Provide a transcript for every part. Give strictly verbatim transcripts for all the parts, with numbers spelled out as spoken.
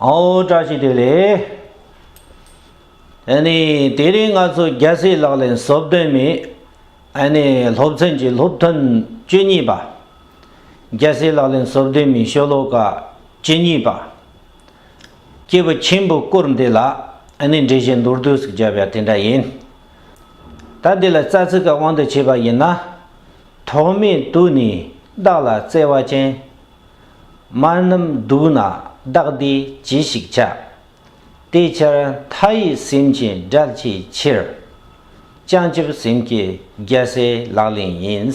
ཨའོ། བཀྲ་ཤིས་བདེ་ལེགས། ཨ་ནི་དེ་རིང་ང་ཚོ་རྒྱལ་སྲས་ལག་ལེན་སོ་བདུན་མའི་ཨ་ནི་སློབ་ཚན་གྱི་སློབ་ཐུན་བཅུ་གཉིས་པ། རྒྱལ་སྲས་ལག་ལེན་སོ་བདུན་མའི་ཤོ་ལོ་ཀ་བཅུ་གཉིས་པ། སྐྱེས་བུ་ཆེན་པོའི་སྐོར་འདི་ལ་ཨ་ནི་འགྲེལ་བཤད་མདོར་བསྡུས་ཤིག་བརྒྱབ་ཡ་དེ་འདྲ་ཡིན། ད་འདི་ལ་རྩ་ཚིག་གི་དབང་དུ་བྱས་པ་ཡིན་ན། ཐོག་མའི་དུས་ནས་བདག་ལ་བརྩེ་བ་ཅན། མ་རྣམས་སྡུག་ན་བདག་བདེ་ཅི་ཞིག་བྱ། དེ་ཕྱིར་མཐའ་ཡས་སེམས་ཅན་བསྒྲལ་བྱའི་ཕྱིར། བྱང་ཆུབ་སེམས་བསྐྱེད་རྒྱལ་སྲས་ལག་ལེན་ཡིན།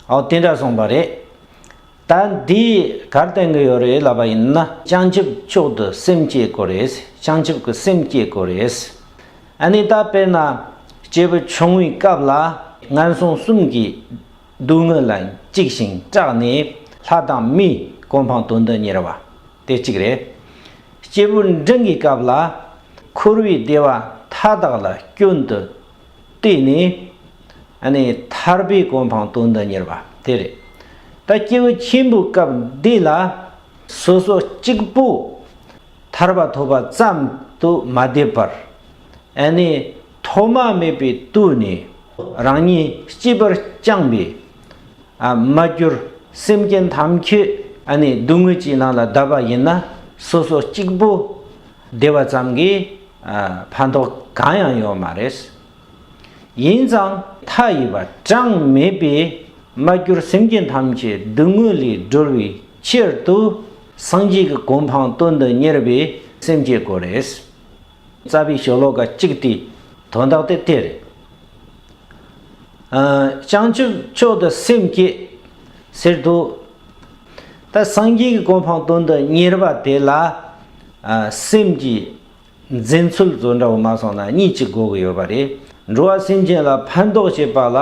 ཨོ་དེ་འདྲ་གསུངས་པ་རེད། ད་འདི་གར་བསྟན་གི་ཡོད་རེད་ལབ་པ་ཡིན་ན། བྱང་ཆུབ་མཆོག་ཏུ་སེམས་བསྐྱེད་དགོས་རེད། བྱང་ཆུབ་ཀྱི་སེམས་བསྐྱེད་དགོས་རེད། ཨ་ནི་ད་དཔེར་ན་སྐྱེས་བུ་ཆུང་ངུའི་སྐབས་ལ་ངན་སོང་གསུམ་གྱི་སྡུག་བསྔལ་ལ་འཇིགས་ཤིང་སྐྲག་ནས་ལྷ་དང་མིའི་གོ་འཕང་དོན་དུ་གཉེར་བ་དེ་གཅིག་རེད། སྐྱེས་བུ་འབྲིང་གི་སྐབས་ལ་འཁོར་བའི་བདེ་བ་མཐའ་དག་ལ་སྐྱོན་དུ་བལྟས་ནས། ཨ་ནི་ཐར་པའི་གོ་འཕང་དོན་དུ་གཉེར་བ་དེ་རེད། ད་སྐྱེས་བུ་ཆེན་པོའི་སྐབས་འདི་ལ་སོ་སོ་གཅིག་པུ་ཐར་པ་ཐོབ་པ་ཙམ་དུ་མ་བསྡད་པར། ཨ་ནི་ཐོག་མ་མེད་པའི་དུས་ནས་རང་ཉིད་གཅེས་པར་བསྐྱངས་པའི་ཨ་མ་གྱུར་སེམས་ཅན་ཐམས་ཅད་ཨ་ནི་སྡུག་བསྔལ་གྱི་ནང་ལ་བསྡད་པ་ཡིན་ན། སོ་སོ་གཅིག་པུ་བདེ་བ་ཙམ་གྱིས་ཨ་ཕན་ཐོགས་གང་ཡང་ཡོད་མ་རེད། ཡིན་ཙང་མཐའ་ཡས་པ་གྲངས་མེད་པའི་མ་གྱུར་སེམས་ཅན་ཐམས་ཅད་སྡུག་བསྔལ་ལས་སྒྲོལ་བའི་ཕྱིར་དུ་སངས་རྒྱས་ཀྱི་གོ་འཕང་དོན་དུ་གཉེར་བའི་སེམས་བསྐྱེད་དགོས་རེད། རྩ་བའི་ཤོ་ལོ་ཀ་གཅིག་དེའི་དོན་དག་དེ་དེ་རེད། ཨ་བྱང་ཆུབ་མཆོག་ཏུ་སེམས་བསྐྱེད་ཟེར་དུས། ད་སངས་རྒྱས་ཀྱི་གོ་འཕང་དོན་དུ་གཉེར་བ་དེ་ལ་ཨ་སེམས་ཀྱི་འཛིན་ཚུལ་བཟོ་འདྲ་བོ་མ་སོང་ན་གཉིས་ཅིག་དགོས་ཀྱི་ཡོད་པ་རེད། འགྲོ་བ་སེམས་ཅན་ལ་ཕན་ཐོགས་བྱེད་པ་ལ་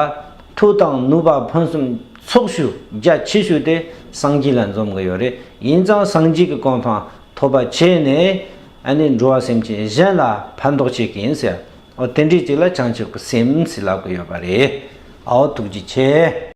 མཐུ་དང་ནུས་པ་ཕུན་སུམ་ཚོགས་ཤོས་རྒྱ་ཆེ་ཤོས་དེ་སངས་རྒྱས་ལ་འཛོམས་ཀྱི་ཡོད་རེད། ཡིན་ཙང་སངས་རྒྱས་ཀྱི་གོ་འཕང་ཐོབ་པ་བྱས་ནས་ཨ་ནི་འགྲོ་བ་སེམས་ཅན་གཞན་ལ་ཕན་ཐོགས་བྱེད་ཀྱི་ཡིན་ཟེར། འོ་དེ་འདྲའི་ཅིག་ལ་བྱང་ཆུབ་ཀྱི་སེམས་ཟེར་ལབ་ཀྱི་ཡོད་པ་རེད། ཨའོ་ཐུགས་རྗེ་ཆེ།